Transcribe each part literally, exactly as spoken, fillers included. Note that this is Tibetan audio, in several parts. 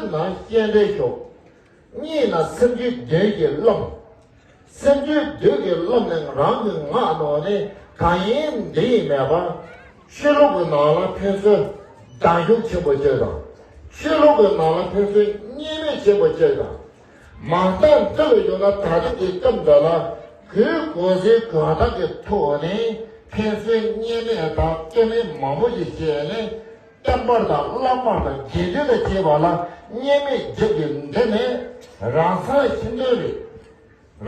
ན་སྤྱན་འདྲེན་ཤོག། གཉིས་ན་སེམས་རྒྱུད་མདུན་གྱི་བློམ། སེམས་རྒྱུད་མདུན་གྱི་བློམ་ནི་རང་གི་ངག་ནང་ནས་གང་ཡིན་འདི་ཡིན་མེད་པ། ཆོས་ལུགས་ཀྱི་ནང་ལ་ཕན་ཚུན་བརྡུང་རྒྱུག་ཆེན་པོ་བྱེད་དང་། ཆོས་ལུགས་ཀྱི་ནང་ལ་ཕན་ཚུན་བརྙས་སྨད་ཆེན་པོ་བྱེད་དང་། མ་མཐའ་འདི་ལ་ཡོང་ན་ད་ལྟ་གི་སྐབས་འདི་ལ་གུས་གུས་བརྩི་གུས་སྟངས་ཀྱི་ཐོག་ནས་ཕན་ཚུན་བརྙས་སྨད་དང་བརྟེན་མེད་མང་པོ་ཞིག་བྱས་ནས། བསྟན་པ་དང་བླ་མ་དང་དགེ་འདུན་དང་བཅས་པ་ལ་བརྙས་སྨད་རྒྱབ་ཀྱི་འདི་ནི་རང་ཚང་ཤི་འདོད་རེད།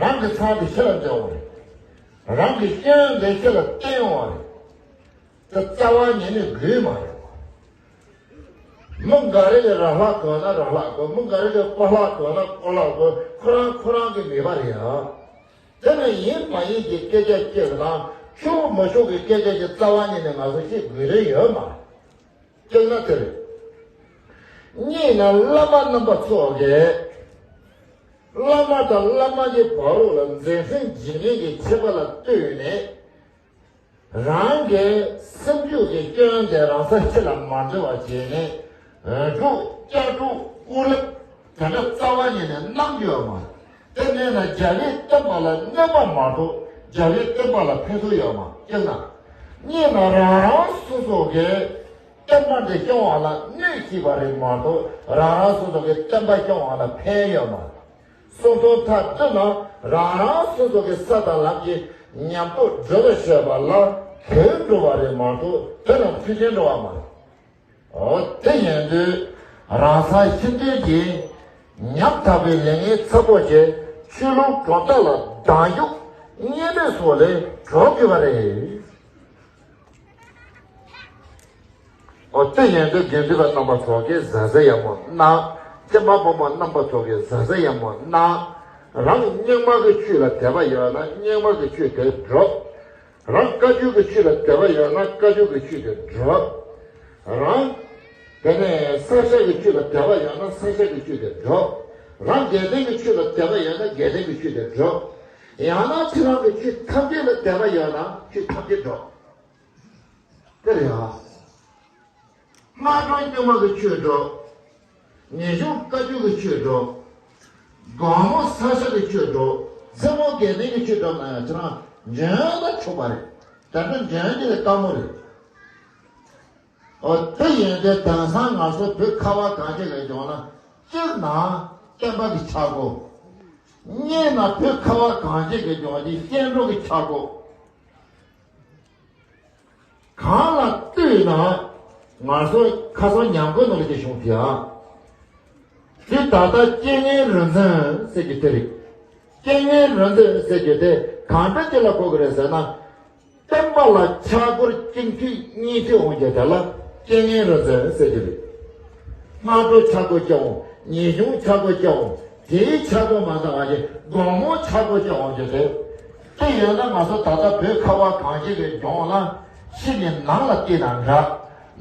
རང་གི་ཚང་དེ་ཕྱི་ལ་འདོན་འོང་རེད། རང་གི་སྐྱོན་དེ་ཕྱི་ལ་བསྟན་འོང་རེད། དེ་རྩ་བ་ཉིད་ནས་དགོས་མ་རེད། མི་འགའ་རེ་གི་ར་ལྷག་དགོས་ན་ར་ལྷག་དགོས། མི་འགའ་རེ་གི་ཀོ་ལྷག་དགོས་ན་ཀོ་ལྷག་དགོས། ཁོ་རང་ཁོ་རང་གི་མོས་པ་རེད་ཡ། དེ་ནི་ཡིན་མ་ཡིན་གྱི་སྐད་ཆ་གཅིག་དང་ཆོག་མ་ཆོག་གི་སྐད་ཆ་གི་རྩ་བ་ཉིད་ནས་ང་ཚོ་བཤད་དགོས་རེ་ཡོད་མ་རེད། གཅིག་ན་དེ་རེད། གཉིས་ན་བླ་མ་རྣམ་པ་ཚོ་གིས་བླ་མ་དང་བླ་མ་གི་བར་ལ་འཛིན་སྲིང་འཇིགས་མེད་ཀྱི་ཁྱད་པར་ལ་ལྟོས་ནས། རང་གི་སེམས་རྒྱུད་ཀྱི་སྐྱོན་དེ་རང་ས་ཕྱི་ལ་མ་འགྲོ་བ་བྱས་ནས། འགྲོ་སྐྱག་འགྲོ་ཀུ་རེ་དེ་འདྲ་རྩ་བ་ཉིད་ནས་གནང་རྒྱུ་ཡོད་མ་རེད། དེ་མེད་ན་རྒྱལ་བའི་བསྟན་པ་ལ་གནོད་པ་མ་གཏོགས་རྒྱལ་བའི་བསྟན་པ་ལ་ཕན་ཐོགས་ཡོད་མ་རེད། གཉིས་ན་རང་རང་སོ་སོ་གི་བསྟན་པ་འདི་སྐྱོང་བ་ལ་གནོད་བྱེད་པ་རེད་མ་གཏོགས་རང་རང་སོ་སོ་གི་བསྟན་པ་སྐྱོང་བ་ལ་ཕན་ཡོད་མ་རེད། གསུང་ཐུང་ཐག་བཀྲི་ན་རང་རང་སོ་སོ་གི་ས་དང་ལམ་གྱི་ཉམས་རྟོགས་འགྲོ་བར་བྱེད་པ་ལ་དོན་འགྲོ་བ་རེད་མ་གཏོགས་དོན་ལ་མཐུན་རྐྱེན་འགྲོ་བ་མ་རེད། འོ་དེ་ཡིན་དུས་རང་ས་ཤི་འདོད་ཀྱི་ཉམ་ཐག་པའི་ལས་ངན་ཚ་པོ་ཆེ་ཆོས་ལུགས་གྲོང་རྡལ་ལ་བརྡུང་རྒྱུག་བརྙས་སྨད་སོགས་ལས་གྲོལ་དགོས་པ་རེད། འོ་དེ་ཡིན་དུས་དགེ་འདུན་པ་རྣམ་པ་ཚོ་གིས་གཟབ་གཟབ་ཡག་པོ་གནང་། སྤྱི་པ་ཕོ་མོ་རྣམ་པ་ཚོ་གིས་གཟབ་གཟབ་ཡག་པོ་གནང་། རང་རྙིང་མ་གི་ཆོས་ལ་དད་པ་ཡོད་ན་རྙིང་མ་གི་ཆོས་དེ་སྒྲུབ། རང་བཀའ་བརྒྱུད་ཀྱི་ཆོས་ལ་དད་པ་ཡོད་ན་བཀའ་བརྒྱུད་ཀྱི་ཆོས་དེ་སྒྲུབ། རང་དེ་ནས་ས་སྐྱ་གི་ཆོས་ལ་དད་པ་ཡོད་ན་ས་སྐྱ་གི་ཆོས་དེ་སྒྲུབ། རང་དགེ་ལྡན་གྱི་ཆོས་ལ་དད་པ་ཡོད་ན་དགེ་ལྡན་གྱི་ཆོས་དེ་སྒྲུབ། ཡང་ན་ཁྱེད་རང་གི་ཆོས་ཐམས་ཅད་ལ་དད་པ་ཡོད་ན་ཆོས་ཐམས་ཅད་སྒྲུབ། དེ་རེད་ཨ། སྔ་དྲོ་སྔོན་མ་གི་ཆོས་སྒྲུབ། ཉིན་གཞུང་བཀའ་བརྒྱུད་ཀྱི་ཆོས་སྒྲུབ། དགོང་མོ་ས་སྐྱ་གི་ཆོས་སྒྲུབ། མཚན་མོ་དགེ་ལྡན་གྱི་ཆོས་སྒྲུབ་ན་ཡང་ཁྱེད་རང་འཇོན་ན་ཆོག་པ་རེད། དེ་འདྲ་འཇོན་གྱི་རེད་དཀའ་མོ་རེད། འོ་དེ་ཡིན་དུས་དེང་སང་ང་ཚོ་བོད་ཁ་བ་གངས་ཅན་གྱི་ལྗོངས་ན་གཅིག་ན་བསྟན་པ་གི་ཆག་སྒོ། གཉིས་ན་བོད་ཁ་བ་གངས་ཅན་གྱི་ལྗོངས་ཀྱི་སྐྱེ་འགྲོ་གི་ཆག་སྒོ། གང་ལ་ལྟོས་ན་ང་ཚོ་ཁ་སང་ཉམས་རྒུད་ནང་ལ་དེ་བྱུང་ཟེར་ཨ། དེ་ད་ལྟ་རྐྱེན་ངན་རིག་འཛིན་ཟེར་རྒྱུ་དེ་རེད། རྐྱེན་ངན་རིག་འཛིན་ཟེར་རྒྱུ་དེ་གང་འདྲ་ཅིག་ལ་གོ་གི་རེད་ཟེར་ན། བསྟན་པ་ལ་ཆག་སྒོར་གཅིག་མཐུད་གཉིས་མཐུད་འོང་རྒྱུ་དེ་ལ་རྐྱེན་ངན་རིག་འཛིན་ཟེར་རྒྱུ་རེད། སྔ་དྲོ་ཆག་སྒོ་སྐྱེ་འོང་། ཉིན་གཞུང་ཆག་སྒོ་སྐྱེ་འོང་། དེའི་ཆག་སྒོ་མ་འདང་བ་ཞིག་དགོང་མོ་ཆག་སྒོ་སྐྱེ་འོང་རྒྱུ་དེ། དེ་ཡིན་ན་ང་ཚོ་ད་ལྟ་བོད་ཁ་བ་གངས་ཅན་གྱི་ལྗོངས་ལ་ཕྱི་ནས་ནང་ལ་བལྟས་ན་འདྲ།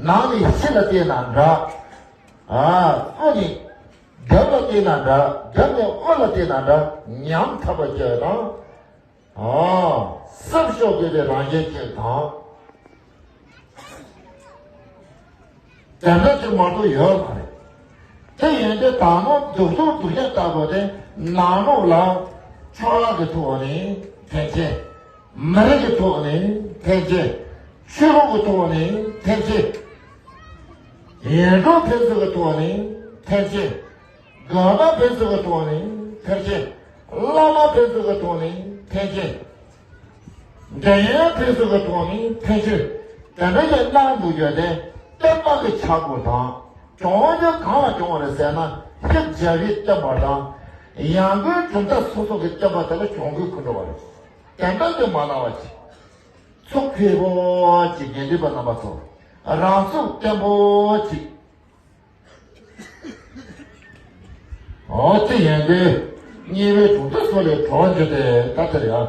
ནང་ནས་ཕྱི་ལ་བལྟས་ན་འདྲ། ཨ། དབུ་ནས་རྒྱབ་ལ་བལྟས་ན་འདྲ། རྒྱབ་ནས་དབུ་ལ་བལྟས་ན་འདྲ། ཉམ་ཐག་པ་སྐྱེ་དང་། ཨ། སྲབ་ཤོག་དགོས་པའི་རང་བཞིན་ཅན་དང་། དེ་འདྲ་ཅིག་མ་གཏོགས་ཡོད་མ་རེད། དེ་ཡིན་དུས་ད་ནང་སྡུག་སྡུག་སྡུག་ཅག་ལྟ་བུ་དེ་ནང་ལོགས་ལ་ཆོས་ལུགས་ཀྱི་ཐོག་ནས་ཐེ་ཚོམ། མི་རིགས་ཀྱི་ཐོག་ནས་ཐེ་ཚོམ། ཆོས་ལུགས་ཀྱི་ཐོག་ནས་ཐེ་ཚོམ། ཡིན་གྲོགས་ཕན་ཚུན་གྱི་ཐོག་ནས་ཐེ་ཚོམ། དགོན་པ་ཕན་ཚུན་གྱི་ཐོག་ནས་ཐེ་ཚོམ། བླ་མ་ཕན་ཚུན་གྱི་ཐོག་ནས་ཐེ་ཚོམ། འབྲེལ་ཡོད་ཕན་ཚུན་གྱི་ཐོག་ནས་ཐེ་ཚོམ། དེ་འདྲ་ཞིག་གནང་འདུག་ཡོད་དེ། བསྟན་པ་གི་ཆག་སྒོ་དང་། གྱོང་རྒྱུ་གང་ལ་གྱོང་བ་རེད་ཟེར་ན། སྤྱིར་རྒྱལ་བའི་བསྟན་པ་དང་། ཡང་སྒོས་གྲུབ་མཐའ་སོ་སོ་གི་བསྟན་པ་དེ་ལ་གྱོང་གུད་འཁུར་འགྲོ་བ་རེད། དེ་འདྲ་ཞིག་མ་གནང་བ་ཅིག་ཚོགས་མཁས་པོ་ཅིག་དགེ་འདུན་པ་རྣམ་པ་ཚོ། རང་ཚུགས་བརྟན་པོ་ཅིག་འོ་དེ་ཡིན་དུས་དམྱལ་བའི་གྲུབ་མཐའ་སོགས་ལས་གྲོལ་རྒྱུ་དེ་ད་ལྟ་རེད་ཨ།